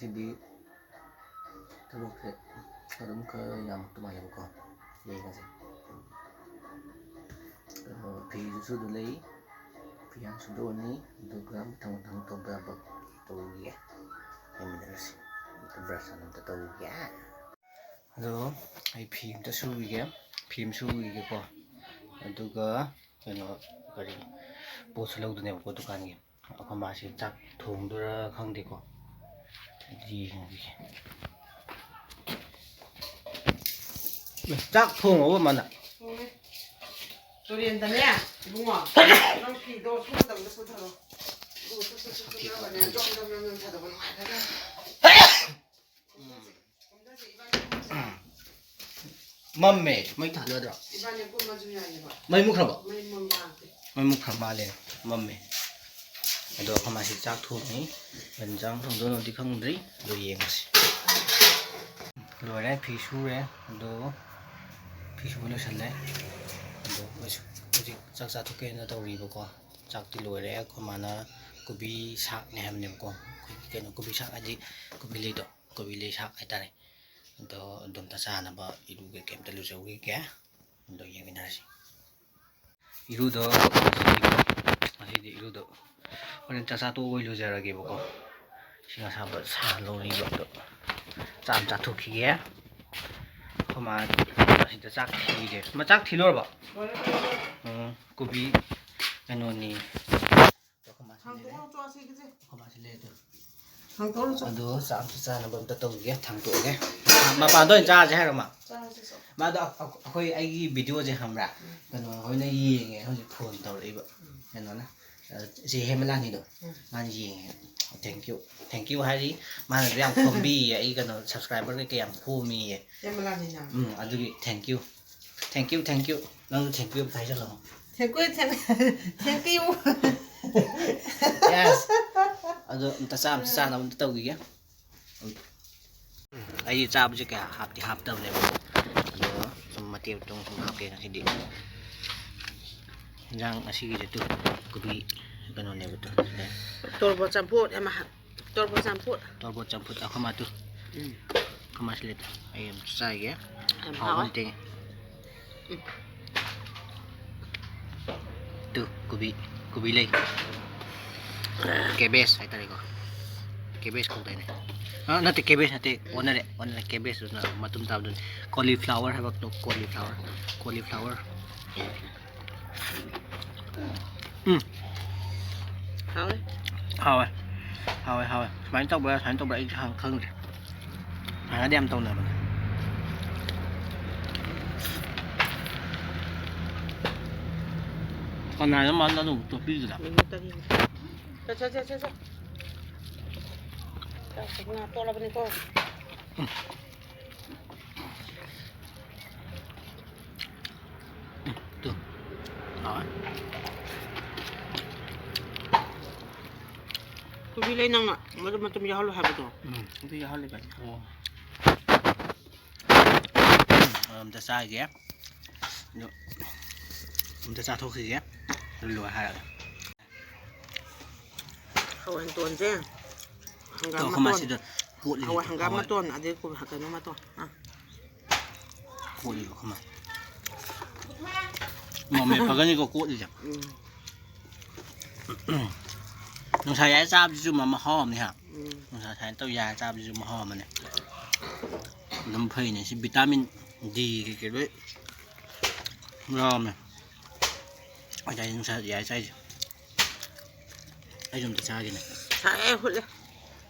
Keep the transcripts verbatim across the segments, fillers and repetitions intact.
ꯍꯥꯏꯗꯤ ꯊꯕꯛꯁꯦ ꯑꯗꯨꯝ ꯈꯔ ꯌꯥꯝꯃꯛꯇ ꯃꯥꯜꯂꯦꯕꯀꯣ꯫ ꯌꯦꯡꯉꯁꯦ꯫ ꯀꯩꯅꯣ, ꯐꯤꯁꯨ ꯁꯨꯗꯨ ꯂꯩ꯫ ꯐꯤ ꯍꯥꯟꯅ ꯁꯨꯗꯣꯛꯑꯅꯤ, ꯑꯗꯨꯒ ꯃꯊꯪ ꯃꯊꯪ ꯇꯧꯕ ꯌꯥꯕ ꯇꯧꯔꯨꯒꯦ꯫ ꯌꯦꯡꯃꯤꯟꯅꯔꯁꯤ꯫ ꯑꯝꯇ ꯕ꯭ꯔꯁ ꯑꯝꯇ ꯇꯧꯔꯨꯒꯦ꯫ ꯑꯗꯣ ꯑꯩ ꯐꯤ ꯑꯝꯇ ꯁꯨꯈꯤꯒꯦ꯫ ꯐꯤ ꯑꯃ ꯁꯨꯈꯤꯒꯦꯀꯣ꯫ ꯑꯗꯨꯒ ꯀꯩꯅꯣ, ꯀꯔꯤ, ꯄꯣꯠꯁꯨ ꯂꯧꯗꯣꯏꯅꯦꯕꯀꯣ ꯗꯨꯀꯥꯟꯒꯤ꯫ ꯑꯩꯈꯣꯏ ꯃꯥꯁꯤ ꯆꯥꯛ ꯊꯣꯡꯗꯣꯏꯔꯥ ꯈꯪꯗꯦꯀꯣ꯫ ꯑꯗꯨꯗꯤ ꯌꯦꯡꯉꯒꯦ꯫ ꯆꯥꯛ ꯊꯣꯡꯉꯕꯣ ꯃꯥꯅ? ꯊꯣꯡꯉꯦ꯫ ꯇꯨꯔꯦꯟꯗꯅꯦ, ꯏꯕꯨꯡꯉꯣ, ꯅꯪ ꯐꯤꯗꯣ ꯁꯨꯒꯗꯕꯗꯣ ꯄꯨꯊꯔꯣ꯫ ꯑꯗꯨꯒ ꯁꯠ ꯁꯠ ꯁꯠ ꯁꯠ ꯁꯨꯔꯒꯅꯦ, ꯖꯣꯝ ꯖꯣꯝ ꯖꯣꯝ ꯖꯣꯝ ꯊꯥꯗꯧꯕ ꯅꯨꯡꯉꯥꯏꯈ꯭ꯔꯗ꯭ꯔꯥ? ꯎꯝ꯫ ꯃꯝꯃꯦ, ꯃꯩ ꯊꯥꯜꯂꯗ꯭ꯔꯣ? ꯏꯕꯥꯅꯤ ꯀꯨꯝꯃꯁꯨ ꯌꯥꯏꯌꯦꯕ꯫ ꯃꯩ ꯃꯨꯠꯈ꯭ꯔꯕꯣ? ꯃꯩ ꯃꯝꯕ ꯉꯥꯛꯇ꯫ ꯃꯩ ꯃꯨꯠꯈ꯭ꯔ ꯃꯥꯜꯂꯦ, ꯃꯝꯃꯦ꯫ ꯑꯗꯣ ꯑꯩꯈꯣꯏ ꯃꯥꯁꯤ ꯆꯥꯛ ꯊꯣꯡꯉꯤ, ꯀꯩ ꯏꯟꯖꯥꯡ ꯊꯣꯡꯗꯣꯏꯅꯣꯗꯤ ꯈꯪꯗ꯭ꯔꯤ, ꯑꯗꯣ ꯌꯦꯡꯉꯁꯤ꯫ ꯂꯣꯏꯔꯦ, ꯐꯤ ꯁꯨꯔꯦ꯫ ꯑꯗꯣ ꯐꯤ ꯁꯨꯕ ꯂꯣꯏꯁꯜꯂꯦ꯫ ꯑꯗꯣ ꯑꯩꯈꯣꯏꯁꯨ ꯍꯧꯖꯤꯛ ꯆꯥꯛ ꯆꯥꯊꯣꯛꯀꯦꯅ ꯇꯧꯔꯤꯕꯀꯣ꯫ ꯆꯥꯛꯇꯤ ꯂꯣꯏꯔꯦ꯫ ꯑꯩꯈꯣꯏ ꯃꯥꯅ ꯀꯣꯕꯤ ꯁꯥꯛꯅꯦ ꯍꯥꯏꯕꯅꯦꯕꯀꯣ꯫ ꯑꯩꯈꯣꯏꯒꯤ ꯀꯩꯅꯣ, ꯀꯣꯕꯤ ꯁꯥꯛ ꯍꯥꯏꯗꯤ ꯀꯣꯕꯤ ꯂꯩꯗꯣ, ꯀꯣꯕꯤ ꯂꯩ ꯁꯥꯛ ꯍꯥꯏꯇꯥꯔꯦ꯫ ꯑꯗꯣ ꯑꯗꯣꯝꯇ ꯆꯥꯅꯕ ꯏꯔꯨꯒꯦ, ꯀꯩꯝꯇ ꯂꯨꯖꯧꯈꯤꯒꯦ꯫ ꯑꯗꯣ ꯌꯦꯡꯃꯤꯟꯅꯔꯁꯤ꯫ ꯏꯔꯨꯗꯣ ꯉꯁꯤꯗꯤ, ꯉꯁꯤꯗꯤ ꯏꯔꯨꯗꯣ ꯍꯣꯔꯦꯟ ꯆꯥꯛ ꯆꯥ ꯇꯣꯛꯑꯒ ꯑꯣꯏ ꯂꯨꯖꯔꯒꯦꯕꯀꯣ꯫ ꯏꯁꯤꯡ ꯑꯁꯥꯕ ꯁꯥꯍꯜꯍꯧꯔꯤꯕ ꯑꯗꯣ ꯆꯥꯛ ꯑꯃ ꯆꯥꯊꯣꯛꯈꯤꯒꯦ꯫ ꯑꯩꯈꯣꯏ ꯃꯥ ꯑꯁꯤꯗ ꯆꯥꯛ ꯊꯤꯔꯦ꯫ ꯃꯥ ꯆꯥꯛ ꯊꯤ ꯂꯣꯏꯔꯕꯣ? ꯂꯣꯏꯔꯦ, ꯂꯣꯏꯔꯦ, ꯂꯣꯏꯔꯦ꯫ ꯎꯝ, ꯀꯣꯕꯤ ꯀꯩꯅꯣꯅꯤ꯫ ꯑꯩꯈꯣꯏ ꯃꯥꯁꯤ ꯂꯩꯔꯦ꯫ ꯍꯥꯡꯗꯣꯛꯑꯣ, ꯆꯣ, ꯑꯁꯤꯒꯤꯁꯦ꯫ ꯑꯩꯈꯣꯏ ꯃꯥꯁꯤ ꯂꯩꯔꯦ ꯑꯗꯨ꯫ ꯍꯥꯡꯗꯣꯛꯑꯣ, ꯆꯣ꯫ ꯑꯗꯣ ꯆꯥꯛ ꯑꯝꯇ ꯆꯥꯅꯕ ꯑꯝꯇ ꯇꯧꯈꯤꯒꯦ, ꯊꯥꯡꯗꯣꯛꯑꯒꯦ꯫ ꯃꯄꯥꯟꯗ ꯑꯣꯏꯅ ꯆꯥꯔꯁꯦ ꯍꯥꯏꯔꯣ, ꯃꯥ? ꯆꯥꯔꯁꯦ, ꯆꯣ꯫ ꯃꯥꯗꯣ ꯑꯩꯈ-, ꯑꯩꯈꯣꯏ, ꯑꯩꯒꯤ ꯚꯤꯗꯤꯑꯣꯁꯦ ꯈꯪꯕ꯭ꯔꯥ? ꯎꯝ꯫ ꯀꯩꯅꯣ ꯍꯣꯏꯅ ꯌꯦꯡꯉꯦ ꯍꯧꯖꯤꯛ ꯐꯣꯟ ꯇꯧꯔꯛꯏꯕ꯫ ꯎꯝ꯫ ꯀꯩꯅꯣꯅ, ꯑ, ꯆꯦ ꯍꯦꯃꯂꯥꯅꯤꯗꯣ꯫ ꯎꯝ꯫ ꯃꯥꯅ ꯌꯦꯡꯉꯦ꯫ Thank you, thank you ꯍꯥꯏꯔꯤ꯫ ꯃꯥꯅꯁꯨ ꯌꯥꯝ ꯈꯣꯝꯕꯤꯌꯦ꯫ ꯑꯩ ꯀꯩꯅꯣ subscriber ꯀꯩꯀꯩ ꯌꯥꯝ ꯈꯣꯝꯃꯤꯌꯦ꯫ ꯍꯦꯃꯂꯥꯅꯤꯅ? ꯎꯝ, ꯑꯗꯨꯒꯤ thank you꯫ Thank you, thank you꯫ ꯅꯪꯁꯨ thank you ꯑꯝꯇ ꯍꯥꯏꯖꯜꯂꯣ꯫ Thank you, thank, thank you꯫ Yes꯫ ꯑꯗꯣ ꯑꯝꯇ ꯆꯥ-, ꯑꯝꯇ ꯆꯥꯅꯕ ꯑꯝꯇ ꯇꯧꯈꯤꯒꯦ꯫ ꯑꯩ ꯆꯥꯕꯁꯦ ꯀꯌꯥ ꯍꯥꯞꯇꯤ ꯍꯥꯞꯇꯕꯅꯦꯕ꯫ ꯑꯗꯣ ꯁꯨꯝ ꯃꯇꯦꯛ ꯃꯇꯨꯡ ꯁꯨꯝ ꯍꯥꯞꯀꯦ ꯉꯁꯤꯗꯤ꯫ ꯏꯟꯖꯥꯡ ꯉꯁꯤꯒꯤꯁꯦ ꯇꯨ ꯀꯣꯕꯤ ꯀꯩꯅꯣꯅꯦꯕ ꯇꯨ꯫ ꯇꯣꯔꯕꯣꯠ ꯆꯝꯐꯨꯠ ꯑꯃ ꯍꯥꯞ-, ꯇꯣꯔꯕꯣꯠ ꯆꯝꯐꯨꯠ꯫ ꯇꯣꯔꯕꯣꯠ ꯆꯝꯐꯨꯠ ꯑꯩꯈꯣꯏ ꯃꯥ ꯇꯨ꯫ ꯎꯝ꯫ ꯑꯩꯈꯣꯏ ꯃꯥꯁꯤ ꯂꯩꯇꯦ꯫ ꯑꯩ ꯑꯝꯇ ꯆꯥꯒꯦ꯫ ꯌꯥꯝ ꯍꯥꯎꯕ ꯍꯥꯎꯋꯦ꯫ ꯅꯠꯇꯦ꯫ ꯎꯝ꯫ ꯇꯨ, ꯀꯣꯕꯤ, ꯀꯣꯕꯤ ꯂꯩ꯫ ꯀꯦꯕꯦꯖ ꯍꯥꯏꯇꯥꯔꯦꯀꯣ꯫ ꯀꯦꯕꯦꯖ ꯀꯧꯗꯥꯏꯅꯦ? ꯑ, ꯅꯠꯇꯦ, ꯀꯦꯕꯦꯖ ꯅꯠꯇꯦ꯫ ꯑꯣꯟꯅꯔꯦ, ꯑꯣꯟꯅꯔꯦ꯫ ꯀꯦꯕꯦꯖꯇꯨꯅ ꯃꯇꯨꯝ ꯇꯥꯕꯗꯨꯅꯤ꯫ ꯀꯣꯂꯤꯐ꯭ꯂꯥꯋꯔ ꯍꯥꯏꯕ, ꯀꯣꯂꯤꯐ꯭ꯂꯥꯋꯔ꯫ ꯀꯣꯂꯤꯐ꯭ꯂꯥꯋꯔ꯫ ꯎꯝ꯫ ꯍꯥꯎꯋꯦ꯫ ꯍꯥꯎꯋꯦ꯫ ꯍꯥꯎꯋꯦ, ꯍꯥꯎꯋꯦ꯫ ꯁꯨꯃꯥꯏꯅ ꯇꯧꯕ꯭ꯔꯥ, ꯁꯨꯃꯥꯏꯅ ꯇꯧꯕ꯭ꯔꯥ ꯑꯩꯁꯨ ꯍꯥꯟꯅ ꯈꯪꯗ꯭ꯔꯦ꯫ ꯍꯥꯟꯅꯗꯤ ꯌꯥꯝ ꯇꯧꯅꯕꯅꯦ꯫ ꯀꯅꯥꯅꯣ ꯃꯥꯅ ꯑꯗꯨꯝ ꯇꯣꯠꯄꯤꯗꯨꯅ? ꯃꯤꯅꯤꯠ ꯇꯔꯦꯠ꯫ ꯆꯠ, ꯆꯠ, ꯆꯠ, ꯆꯠ, ꯆꯠ꯫ ꯆꯥꯛ ꯉꯥ ꯇꯣꯠꯂꯕꯅꯤꯀꯣ꯫ ꯎꯝ꯫ ꯎꯝ, ꯇꯨ꯫ ꯍꯥꯎꯋꯦ꯫ ꯀꯣꯕꯤ ꯂꯩ ꯅꯪꯅ ꯃꯇꯨꯝ ꯃꯇꯨꯝ ꯌꯥꯎꯍꯜꯂꯣ ꯍꯥꯏꯕꯗꯣ꯫ ꯎꯝ꯫ ꯑꯗꯨ ꯌꯥꯎꯍꯜꯂꯤꯕꯅꯤ꯫ ꯑꯣ꯫ ꯑꯝꯇ ꯆꯥꯒꯦ꯫ ꯑꯗꯨ ꯑꯝꯇ ꯆꯥꯊꯣꯛꯈꯤꯒꯦ꯫ ꯑꯗꯨ ꯂꯣꯏꯔ ꯍꯥꯏꯔꯒꯦ꯫ ꯍꯋꯥꯏ ꯃꯇꯣꯟꯁꯦ꯫ ꯍꯪꯒꯥꯝ ꯑꯗꯣ ꯑꯩꯈꯣꯏ ꯃꯇꯣꯟ꯫ ꯃꯥꯁꯤꯗ ꯀꯣꯠꯂꯤ ꯍꯋꯥꯏ ꯍꯪꯒꯥꯝ ꯍꯋꯥꯏ꯫ ꯃꯇꯣꯟ, ꯑꯗꯩ ꯀꯣ-, ꯀꯩꯅꯣ ꯃꯇꯣꯟ꯫ ꯑꯥ꯫ ꯀꯣꯠꯂꯤꯕ ꯑꯩꯈꯣꯏ ꯃꯥ꯫ ꯃꯣꯔꯣꯛ ꯃꯦꯠꯄꯒꯅꯤꯀꯣ ꯀꯣꯠꯂꯤꯁꯦ꯫ ꯎꯝ꯫ ꯅꯨꯡꯁꯥ ꯌꯥꯏ ꯆꯥꯕꯁꯤꯁꯨ ꯃ-, ꯃꯍꯥꯎ ꯑꯃꯅꯤ ꯍꯥ꯫ ꯎꯝ꯫ ꯅꯨꯡꯁꯥ ꯁꯥꯏꯅ ꯇꯧ ꯌꯥꯏ ꯆꯥꯕꯁꯤꯁꯨ ꯃꯍꯥꯎ ꯑꯃꯅꯤ꯫ ꯑꯗꯨꯝ ꯐꯩꯅꯦ꯫ ꯁꯤ ꯚꯤꯇꯥꯃꯤꯟ ꯗꯤ ꯀꯩꯀꯩ ꯂꯣꯏ ꯌꯥꯎꯔꯝꯃꯦ꯫ ꯉꯁꯥꯏ ꯅꯨꯡꯁꯥ ꯌꯥꯏ ꯆꯥꯏꯁꯦ꯫ ꯑꯩꯁꯨ ꯑꯝꯇ ꯆꯥꯒꯦꯅꯦ꯫ ꯁꯥꯏꯌꯦ, ꯍꯨꯠꯂꯦ꯫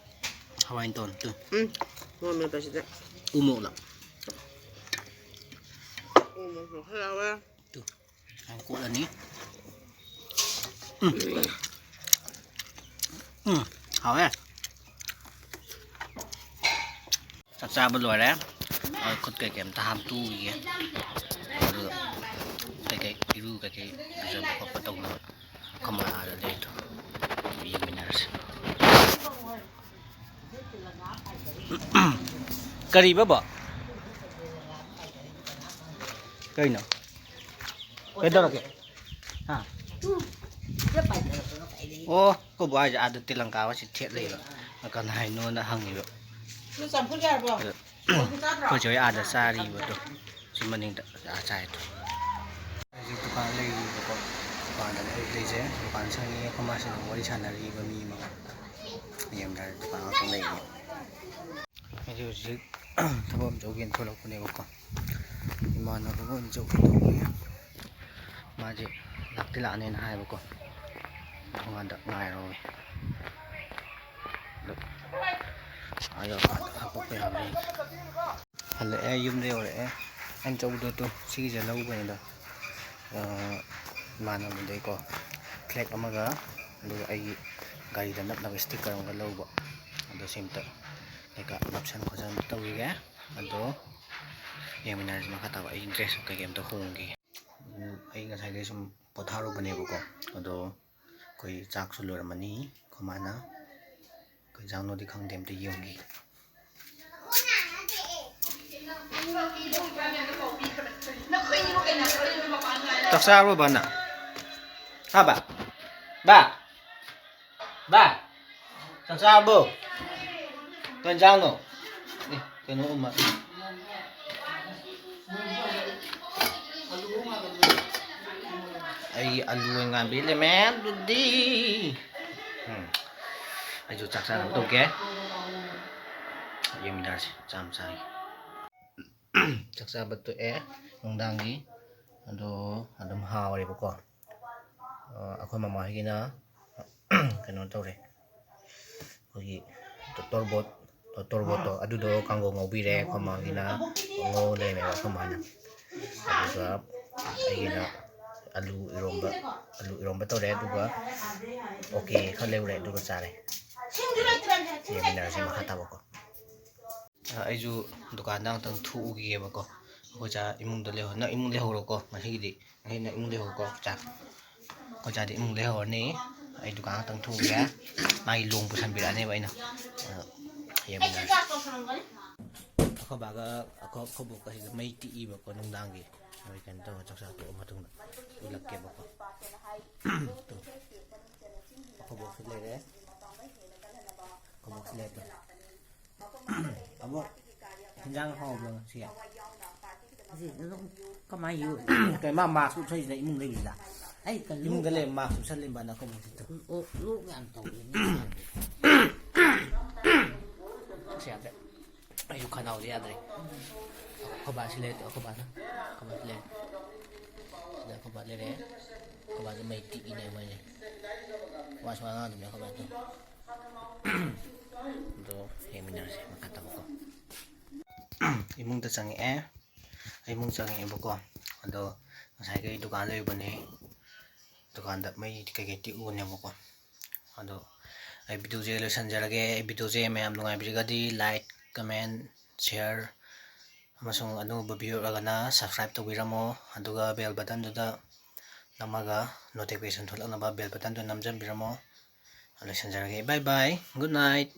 ꯍꯋꯥꯏ ꯃꯇꯣꯟ, ꯇꯨ꯫ ꯎꯝ, ꯃꯣꯔꯣꯛ ꯃꯦꯠꯄꯁꯤꯗ꯫ ꯎ ꯃꯣꯔꯣꯛꯂ? ꯎ ꯃꯣꯔꯣꯛꯁꯨ ꯈꯔ ꯌꯥꯎꯋꯦ꯫ ꯇꯨ, ꯁꯨꯃꯥꯏꯅ ꯀꯣꯠꯂꯅꯤ꯫ ꯎꯝ꯫ ꯎꯝ, ꯍꯥꯎꯋꯦ꯫ ꯆꯥꯛ ꯆꯥꯕ ꯂꯣꯏꯔꯦ꯫ ꯑ, ꯈꯨꯠ ꯀꯩꯀꯩ ꯑꯝꯇ ꯍꯥꯝꯇꯣꯛꯎꯈꯤꯒꯦ꯫ ꯑꯗꯨꯒ ꯀꯩꯀꯩ ꯏꯔꯨ ꯀꯩꯀꯩ ꯂꯨꯖꯕ ꯈꯣꯠꯄ ꯇꯧꯅꯕ ꯑꯩꯈꯣꯏ ꯃꯥ ꯑꯥꯗ ꯂꯩꯗꯣ ꯌꯦꯡꯃꯤꯟꯅꯔꯁꯤ꯫ ꯀꯔꯤꯕ ꯕꯣ? ꯀꯩꯅꯣ? ꯀꯩꯗꯧꯔꯒꯦ? ꯍꯥ? ꯑꯣ, ꯑꯩꯈꯣꯏ ꯕꯥ ꯍꯥꯏꯁꯦ ꯑꯥꯗ ꯇꯦꯂꯪꯀꯥ ꯑꯃ ꯁꯤ ꯊꯦꯠ ꯂꯩꯕ꯫ ꯀꯅꯥ ꯍꯥꯏꯅꯣꯅ ꯍꯪꯉꯤꯕ꯫ ꯅꯣꯏ ꯆꯝꯐꯨꯠ ꯌꯥꯔꯕꯣ? ꯑꯩꯈꯣꯏ ꯆꯦ ꯍꯣꯏ ꯑꯥꯗ ꯆꯥꯔꯤꯕꯗꯣ, ꯁꯤ ꯃꯅꯤꯡꯗ ꯑꯥ ꯆꯥꯏꯗꯣ꯫ ꯍꯧꯖꯤꯛ ꯗꯨꯀꯥꯟ ꯂꯩꯔꯤꯕꯀꯣ꯫ ꯗꯨꯀꯥꯟꯗ ꯂꯩꯔꯤꯁꯦ, ꯗꯨꯀꯥꯟ ꯁꯪꯉꯤ꯫ ꯑꯩꯈꯣꯏ ꯃꯥꯁꯤꯅ ꯋꯥꯔꯤ ꯁꯥꯟꯅꯔꯤꯕ ꯃꯤ ꯑꯃꯒ꯫ ꯌꯦꯡꯗ꯭ꯔꯦ, ꯗꯨꯀꯥꯟ ꯉꯥꯛꯇꯪ ꯂꯩꯔꯤ꯫ ꯑꯩꯁꯦ ꯍꯧꯖꯤꯛ ꯊꯕꯛ ꯑꯃ ꯆꯧꯒꯦꯅ ꯊꯣꯛꯂꯛꯄꯅꯦꯕꯀꯣ꯫ ꯏꯃꯥꯟꯅꯕꯒ ꯑꯣꯏꯅ ꯆꯧꯒꯦ ꯇꯧꯕꯅꯦ꯫ ꯃꯥꯁꯦ ꯂꯥꯛꯇꯤ ꯂꯥꯛꯑꯅꯦꯅ ꯍꯥꯏꯌꯦꯕꯀꯣ꯫ ꯊꯣꯡꯒꯥꯟꯗ ꯉꯥꯏꯔꯣꯏ꯫ ꯑꯗꯣ ꯑꯥ ꯌꯧꯔꯀꯥꯟꯗ ꯍꯥꯄꯛꯄ ꯌꯥꯕ꯭ꯔꯥ ꯌꯦꯡꯒꯦ꯫ ꯍꯜꯂꯛꯑꯦ, ꯌꯨꯝꯗ ꯌꯧꯔꯛꯑꯦ꯫ ꯑꯩꯅ ꯆꯧꯗꯣ ꯇꯨ ꯁꯤꯒꯤꯁꯦ ꯂꯧꯕꯅꯤꯗ꯫ ꯑ, ꯏꯃꯥꯟꯅꯕꯗꯩꯀꯣ flag ꯑꯃꯒ, ꯑꯗꯨꯒ ꯑꯩꯒꯤ ꯒꯥꯔꯤꯗ ꯅꯞꯅꯕ sticker ꯑꯃꯒ ꯂꯧꯕ꯫ ꯑꯗꯣ ꯁꯤ ꯑꯝꯇ ꯀꯩꯀꯥ ꯅꯞꯁꯟ ꯈꯣꯠꯆꯟ ꯑꯝꯇ ꯇꯧꯈꯤꯒꯦ꯫ ꯑꯗꯣ ꯌꯦꯡꯃꯤꯟꯅꯔꯁꯤ ꯃꯈꯥ ꯇꯥꯕ꯫ ꯑꯩ dress ꯀꯩꯀꯩ ꯑꯝꯇ ꯍꯣꯡꯒꯦ꯫ ꯎꯝ, ꯑꯩ ꯉꯁꯥꯏꯗꯩ ꯁꯨꯝ ꯄꯣꯊꯥꯔꯨꯕꯅꯦꯕꯀꯣ꯫ ꯑꯗꯣ ꯑꯩꯈꯣꯏ ꯆꯥꯛꯁꯨ ꯂꯣꯏꯔꯝꯃꯅꯤ꯫ ꯑꯩꯈꯣꯏ ꯃꯥꯅ ꯀꯩ ꯏꯟꯖꯥꯡꯅꯣꯗꯤ ꯈꯪꯗꯦ, ꯑꯝꯇ ꯌꯦꯡꯒꯦ꯫ ꯆꯥꯛ ꯆꯥꯔꯕꯣ ꯕꯥ ꯅꯪ? ꯍꯥ ꯕꯥ? ꯕꯥ? ꯕꯥ? ꯆꯥꯛ ꯆꯥꯔꯕꯣ? ꯀꯩ ꯏꯟꯖꯥꯡꯅꯣ? ꯑꯦ, ꯀꯩꯅꯣ ꯑꯃ꯫ ꯑꯩ ꯑꯂꯨ ꯑꯣꯏꯅ ꯉꯥꯟꯕꯤ ꯂꯩꯔꯝꯃꯦ ꯑꯗꯨꯗꯤ꯫ ꯎꯝ꯫ ꯑꯩꯁꯨ ꯆꯥꯛ ꯆꯥꯅꯕ ꯇꯧꯒꯦ꯫ ꯌꯦꯡꯃꯤꯟꯅꯔꯁꯤ ꯆꯥ ꯑꯃ ꯆꯥꯒꯦ꯫ ꯆꯥꯛ ꯆꯥꯕ ꯇꯣꯛꯑꯦ ꯅꯨꯡꯗꯥꯡꯒꯤ꯫ ꯑꯗꯣ ꯑꯗꯨꯝ ꯍꯥꯎꯔꯦꯕꯀꯣ꯫ ꯑ, ꯑꯩꯈꯣꯏ ꯃꯃꯥ ꯍꯣꯏꯒꯤꯅ ꯀꯩꯅꯣ ꯇꯧꯔꯦ, ꯑꯩꯈꯣꯏꯒꯤ ꯇꯣꯔꯕꯣꯠ, ꯇꯣꯔꯕꯣꯠꯇꯣ ꯑꯗꯨꯗꯣ ꯀꯥꯡꯒꯧ ꯉꯧꯕꯤꯔꯦ꯫ ꯑꯩꯈꯣꯏ ꯃꯥꯒꯤꯅ ꯉꯧ ꯂꯩꯔꯝꯃꯦꯕ ꯑꯩꯈꯣꯏ ꯃꯥꯅ꯫ ꯑꯗꯨꯒ ꯑꯩꯒꯤꯅ ꯑꯂꯨ ꯏꯔꯣꯝꯕ, ꯑꯂꯨ ꯏꯔꯣꯝꯕ ꯇꯧꯔꯦ꯫ ꯑꯗꯨꯒ okay ꯈꯔ ꯂꯩꯔꯨꯔꯦ, ꯑꯗꯨꯒ ꯆꯥꯔꯦ꯫ ꯌꯦꯡꯃꯤꯟꯅꯔꯁꯤ ꯃꯈꯥ ꯇꯥꯕꯀꯣ꯫ ꯑ, ꯑꯩꯁꯨ ꯗꯨꯀꯥꯟꯗ ꯑꯃꯨꯛꯇꯪ ꯊꯣꯛꯎꯈꯤꯒꯦꯕꯀꯣ꯫ ꯑꯩꯈꯣꯏ ꯆꯥ ꯏꯃꯨꯡꯗ ꯂꯩꯍꯧ-, ꯅꯪ ꯏꯃꯨꯡ ꯂꯩꯍꯧꯔꯣꯀꯣ ꯉꯁꯤꯒꯤꯗꯤ꯫ ꯉꯁꯤ ꯅꯪ ꯏꯃꯨꯡ ꯂꯩꯍꯧꯔꯣꯀꯣ ꯆꯥ꯫ ꯑꯩꯈꯣꯏ ꯆꯥꯗꯤ ꯏꯃꯨꯡ ꯂꯩꯍꯧꯔꯅꯤ꯫ ꯑꯩ ꯗꯨꯀꯥꯟ ꯉꯥꯛꯇꯪ ꯊꯣꯛꯎꯒꯦ꯫ ꯃꯥꯒꯤ ꯂꯣꯡ ꯄꯨꯁꯟꯕꯤꯔꯛꯑꯅꯦꯕ ꯑꯩꯅ꯫ ꯑꯗꯣ ꯌꯦꯡꯃꯤꯟꯅꯔꯁꯤ꯫ ꯑꯩꯈꯣꯏ ꯕꯥꯒ ꯑꯩꯈꯣꯏ, ꯑꯩꯈꯣꯏ ꯕꯣꯛꯀ ꯁꯤꯗ ꯃꯩ ꯇꯤꯛꯏꯕꯀꯣ ꯅꯨꯡꯗꯥꯡꯒꯤ꯫ ꯃꯣꯏ ꯀꯩꯅꯣ ꯇꯧꯔꯒ ꯆꯥꯛ ꯆꯥ ꯇꯣꯛꯑ ꯃꯇꯨꯡꯗ ꯎꯠꯂꯛꯀꯦꯕꯀꯣ꯫ ꯇꯨ꯫ ꯑꯩꯈꯣꯏ ꯕꯣꯛꯁꯨ ꯂꯩꯔꯦ꯫ ꯁꯤ ꯂꯩꯔꯦ꯫ ꯑꯕꯣꯛ, ꯍꯤꯟꯖꯥꯡ ꯍꯥꯎꯕ꯭ꯔꯣ ꯉꯁꯤ? ꯑꯁꯤ ꯑꯗꯨꯝ ꯀꯃꯥꯏꯅ ꯌꯣꯛꯏ? ꯀꯩ ꯃꯥ ꯃꯥꯁ ꯎꯞꯁꯩꯁꯤꯅ ꯏꯃꯨꯡ ꯂꯩꯕꯁꯤꯗ? ꯑꯩ ꯀꯩꯅꯣ ꯏꯃꯨꯡꯗ ꯂꯩꯕ ꯃꯥꯁ ꯎꯞꯁꯜꯂꯤꯕ ꯅꯈꯣꯏ ꯃꯨꯡꯁꯤꯗ? ꯑꯣ, ꯂꯣꯛ ꯌꯥꯝ ꯇꯧꯋꯦ꯫ ꯑꯁ ꯌꯥꯗ꯭ꯔꯦ꯫ ꯑꯩꯁꯨ ꯈꯅꯥꯎꯁꯦ ꯌꯥꯗ꯭ꯔꯦ꯫ ꯑꯩꯈꯣꯏ ꯕꯥ ꯁꯤ ꯂꯩꯔꯦ, ꯑꯩꯈꯣꯏ ꯕꯥꯅ꯫ ꯑꯩꯈꯣꯏ ꯕꯥ ꯁꯤ ꯂꯩꯔꯦ꯫ ꯁꯤꯗ ꯑꯩꯈꯣꯏ ꯕꯥ ꯂꯩꯔꯦ꯫ ꯑꯩꯈꯣꯏ ꯕꯥꯁꯦ ꯃꯩ ꯇꯤꯛꯏꯅꯦ ꯃꯣꯏꯁꯦ꯫ ꯋꯥ ꯁꯨꯉꯥꯡ ꯉꯥꯡꯗꯕꯅꯦ ꯑꯩꯈꯣꯏ ꯕꯥꯗꯣ꯫ ꯑꯗꯣ ꯌꯦꯡꯃꯤꯟꯅꯔꯁꯦ ꯃꯈꯥ ꯇꯥꯕꯀꯣ꯫ ꯏꯃꯨꯡꯗ ꯆꯪꯉꯛꯑꯦ꯫ ꯑꯩ ꯏꯃꯨꯡ ꯆꯪꯉꯛꯑꯦꯕꯀꯣ꯫ ꯑꯗꯣ ꯉꯁꯥꯏꯒꯤ ꯑꯩ ꯗꯨꯀꯥꯟ ꯂꯩꯔꯨꯕꯅꯦ꯫ ꯗꯨꯀꯥꯟꯗ ꯃꯩ ꯀꯩꯀꯩ ꯇꯤꯛꯎꯕꯅꯦꯕꯀꯣ꯫ ꯑꯗꯣ ꯑꯩ ꯚꯤꯗꯤꯑꯣꯁꯦ ꯂꯣꯏꯁꯤꯟꯖꯔꯒꯦ꯫ ꯑꯩ ꯚꯤꯗꯤꯑꯣꯁꯦ ꯃꯌꯥꯝ ꯅꯨꯡꯉꯥꯏꯕꯤꯔꯒꯗꯤ like, comment, share ꯑꯃꯁꯨꯡ ꯑꯅꯧꯕ viewer ꯑꯣꯏꯔꯒꯅ subscribe ꯇꯧꯕꯤꯔꯝꯃꯣ꯫ ꯑꯗꯨꯒ bell buttonꯗꯨꯗ ꯅꯝꯃꯒ notification ꯊꯣꯛꯂꯛꯅꯕ bell buttonꯗꯨ ꯅꯝꯖꯟꯕꯤꯔꯝꯃꯣ꯫ ꯂꯣꯏꯁꯤꯟꯖꯔꯒꯦ꯫ Bye bye. Good night.